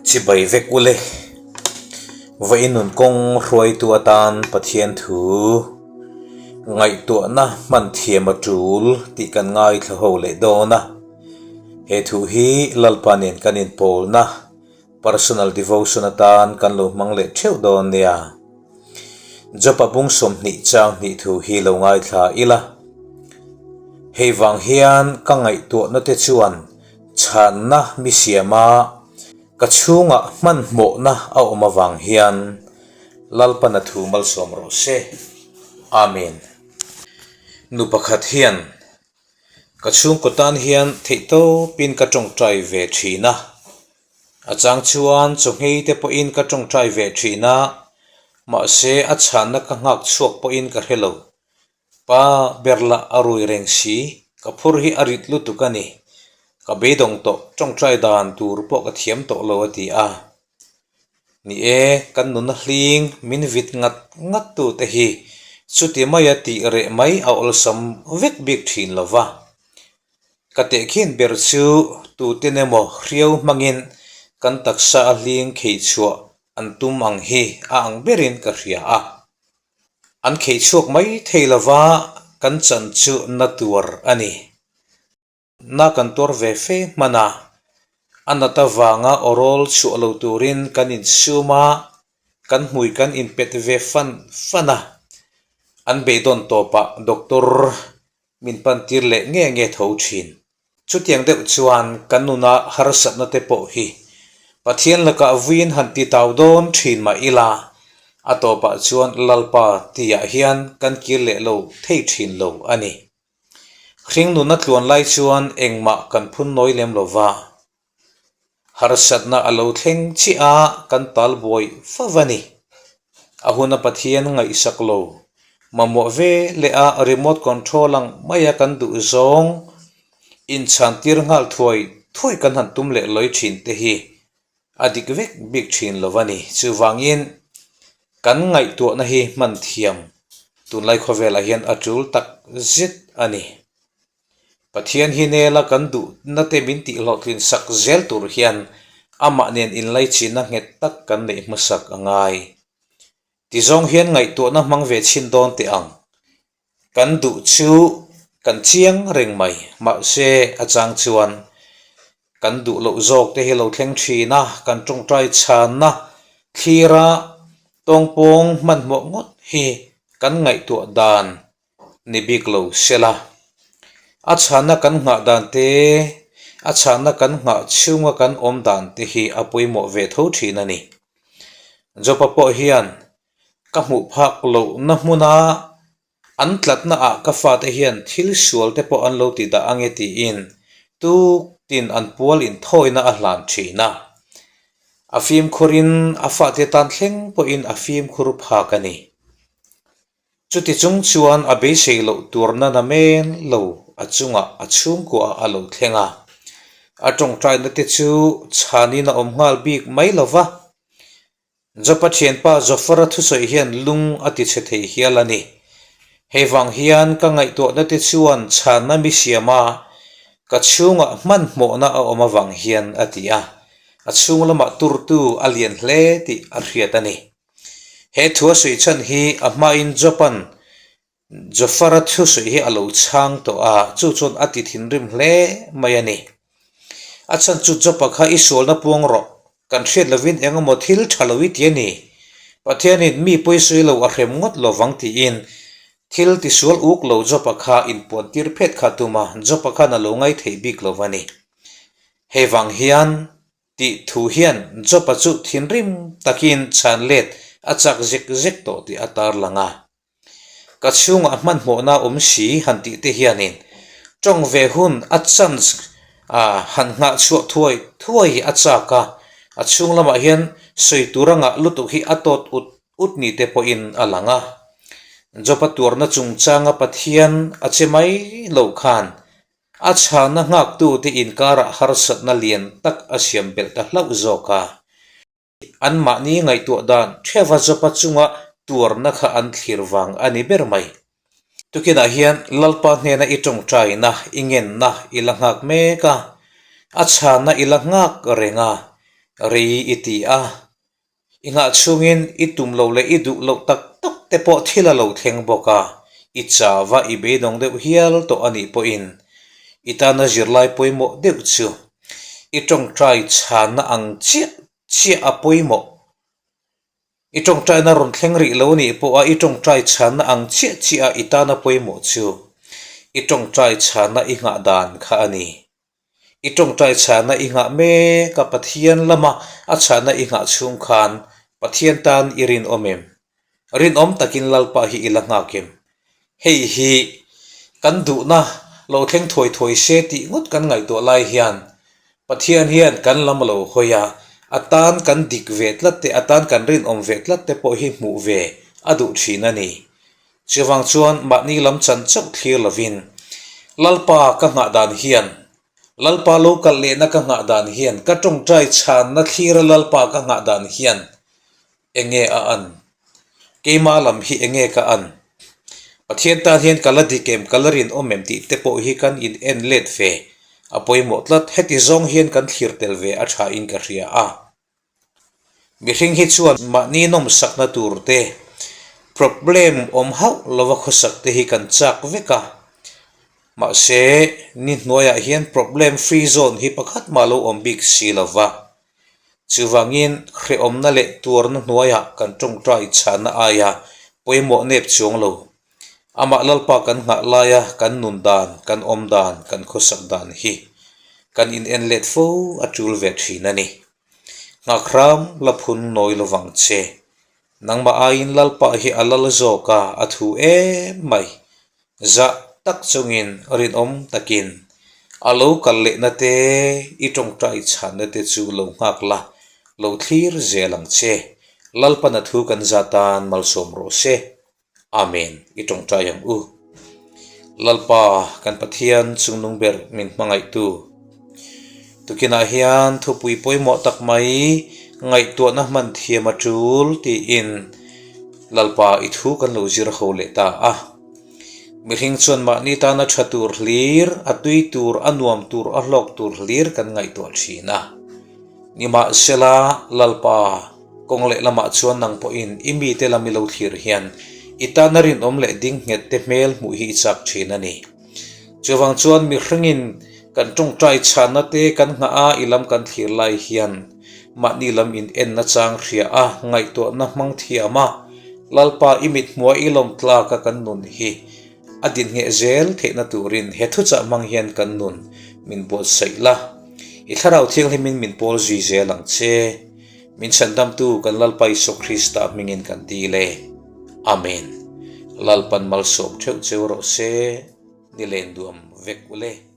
Chibai vek ule. Vawiin nun kawng hruaitu atan Pathian thu ngaihtuahna hman thiam a tul tih kan ngaithla ho leh dawn a. He thu hi Lalpa nen kan inpawlna personal devotion atan kan lo hmang leh theuh dawn nia. Jopa bung 20 chang hnih thu hi lo ngaithla ila. Hei vang hian ka ngaihtuahna te chuan Chhanna mi siama ka chhungah hmanhmawhna a awm avang hian Lalpana thu malsawm rawh se. Amen. Nu pakhat hian ka chhungkaw tan hian theihtawpin ka tawngtai ve thin a, a chang chuan chawhngei te pawhin ka tawngtai ve thin a, mahse a chhanna ka nghak chhuak pawhin ka hre lo. Pa ber lah a rui reng si, ka phur hi a rit lutuk a ni. Ka beidawng tawh, tawngtai dan tur pawh ka thiam tawh lo a ti a. Ni e, kan nuna hling min vit ngat ngat tu te hi chuti maia tih reh mai a awlsam vek bik thin lo va. Ka tehkhin ber chu tuten emaw hriau hmangin kan taksa a hling khei chhuah an tum ang hi a ang berin ka hria a. An khei chhuak mai thei lova kan chan chu na tuar a ni. Na kan tuar ve fe hman a, a nat avanga awrawl chhuah lo turin kan insum a, kan hmui kan inpet ve fan fan a. An beidawn tawpah doctor min pantir leh nge nge tho thin. Chutiang deuh chuan kan nuna harsatna te pawh hi Pathian lakah vuiin han ti tau dawn thin mah ila, a tawpah chuan Lalpa tihah hian kan kir leh lo thei thin lo a ni. Hring nuna tluan lai chuan engmah kan phun nawi lem lo va, Harsatna a lo thleng chiah a, kan tal buai fo a ni. A huna Pathian ngaihsak lo, mamawh ve leh a remote control ang maia kan duh zawng inchhan tir nghal thuai thuai kan han tum leh lawi thin te hi a dik vek bik thin lo a ni. Chuvangin kan ngaihtuahna hi hman thiam tunlai khawvelah hian a tul tak zet a ni. Pathian hi nela kan duhna te min tihhlawhtlin sak zel tur hian amah nen inlaichinna nghet tak kan neih hmasak a ngai. Tizawng hian ngaihtuahna hmang ve chhin dawn teh ang. Kan duh chu kan chiang reng mai, mahse a chang chuan kan duh loh zawk te hi lo thleng thin a, kan tawngtai chhanna thlira tawngpawng hmanhmawh ngawt hi kan ngaihtuah dan ni bik lo sela. A chhanna kan nghah dan te, a chhanna kan nghah chhunga kan awm dan te hi a pawimawh ve tho thin a ni. Jopa pawh hian ka hmuh phak lohna hmuna an tlatna ah ka fate hian thil sual te pawh an lo ti dah ange tiin tuktin an pual inthawina a hlan thin a. A fimkhurin a fate tan thleng pawhin a fimkhur phak a ni. Chuti chung chuan a beisei loh turna na men lo a chungah a chhungkuaah a lo thleng a. A tawngtaina te chu chhanin a awm nghal bik mai lo va. Jopa thianpa Zofara thusawi hian lung a ti chhe thei hial a ni. Hei vang hian ka ngaihtuahna te chuan chhanna mi siam a, ka chhungah hmanhmawhna a awm avang hian a ti a. A chhung lamah turtu a lian hle tih a hriat a ni. He thu a sawi chhan hi a hmain Job-a'n Jofar-a thusawi hi a lo chhang tawh a, chu chuan a ti thinrim hle mai a ni. A chhan chu Job-a kha i sualna puang rawh, kan hriat lovin eng emaw thil tha lo i ti a ni. Pathianin mi pawisawi lo a hrem ngawt lo vang tiin thil tisual uk lo Job-a kha inpuantir phet kha tum a, Job-a khan a lo ngaithei bik lo va ni. Hei vang hian Tih thu hian Job-a chu thinrim takin chhan let a chak zek zek tawh tih a tarlang a. Ka chhungah hmanhmawhna awm si han tih te hianin tawng ve hun a chance a han nghah chhuah thuai thuai hi a chak a, a chhung lamah hian sawi tur a ngah lutuk hi a tawt ut ut ni te pawhin a lang a. Job-a tuarna chungchanga Pathian a che mai lo khan A chhana nghaktute inkarah harsatna lian tak a siam belh ta hlauh zawk a. Anmahni ngaihtuah dan theuha Jopa chunga tuarna kha an thlir vang a ni ber mai. Tukinah hian Lalpa hnena i tawngtaina, i ngenna i la nghak mek a, a chhana i la nghak reng a. Rei i ti a, i nghah chhungin i tum lo leh i duh loh tak tak te pawh thil a lo thleng bawk a, i chau a, i beidawng deuh hial tawh a nih pawhin i tana zirlai pawimawh deuh chu i tawngtai chhanna ang chiah chiah a pawimawh. I tawngtaina rawn thleng rih lo nih pawha i tawngtai chhanna ang chiah chiah a i tana pawimawh chu i tawngtai chhanna i nghah dan kha a ni. I tawngtai chhanna i nghah mek a, Pathian lama a chhanna i nghah chhung khan Pathian tan i rinawm em? Rinawm takin Lalpa hi i la nghak em? Hei hi kan duhna lo thleng thuai thuai se tih ngawt kan ngaihtuah lai hian Pathian hian kan lam a lo hawi a, a tan kan dik ve tlat te, a tan kan rinawm ve tlat te pawh hi hmuh ve a duh thin a ni. Chuvang chuan mahni lam chan chauh thlir lovin Lalpa ka nghah dan hian, Lalpa lo kalh lehna ka nghah dan hian, ka tawngtai chhanna thlira Lalpa ka nghah dan hian Enge a an? Keima lam hi enge ka an? Pathian tan hian ka la dik em, ka la rinawm em tih te pawh hi kan in en let ve a pawimawh tlat. Heti zawng hian kan thlir tel ve a tha in ka hria a. Mihring hi chuan mahni nawmsakna tur te, problem awm hauh lova khawsak te hi kan chak vek a. Mahse, ni hnuaiah hian problem free zone hi pakhat mah lo awm bik si lova. Chuvangin, hrehawmna leh tuarna hnuaiah kan tawngtai chhahna aia pawimawh nep chuang lo. Amah Lalpa kan nghah laia kan nun dan, kan awm dan, kan khawsak dan hi kan inen let fo a tul ve thin a ni. Nghak hram la phun nawi lovang che. Nangmah aiin Lalpa hi a lal zawk a, a thu em mai. Zah tak chungin rinawm takin a lo kal lehna te, i tawngtai chhanna te chu lo nghak la, lo thlir zel ang che. Lalpana thu kan za tan malsawm rawh se. Amen. I tawngtai ang u. Lalpa kan Pathian chungnung ber min hmangaihtu. Tukinah hian thupui pawimawh tak mai ngaihtuahna hman thiam a tul tiin Lalpa i thu kan lo zir ho leh ta a. Mihring chuan mahni tana tha tur hlir, a tui tur, a nuam tur, a hlawk tur hlir kan ngaihtuah thin a. Nimahsela, Lalpa kawng leh lamah chuan nang pawhin i mite lam i lo thlir hian i tana rinawm leh ding nghet te hmel hmuh hi i chak thin a ni. Chuvang chuan mihringin kan tawngtai chhanna te kan nghah a, i lam kan thlir lai hian mahni lam in enna chang hria a, ngaihtuahna hmang thiam a, Lalpa i mit hmuha i lawm tlak a kan nun hi a din ngheh zel theihna turin he thuchah hmang hian kan nun min buatsaih la, i Thlarau Thianghlimin min pawl zui zel ang che. Min chhandamtu kan Lalpa Isua Krista hmingin kan dil e. Amen. Lalpan malsawm theuh cheu rawh se, ni len duam vek ule.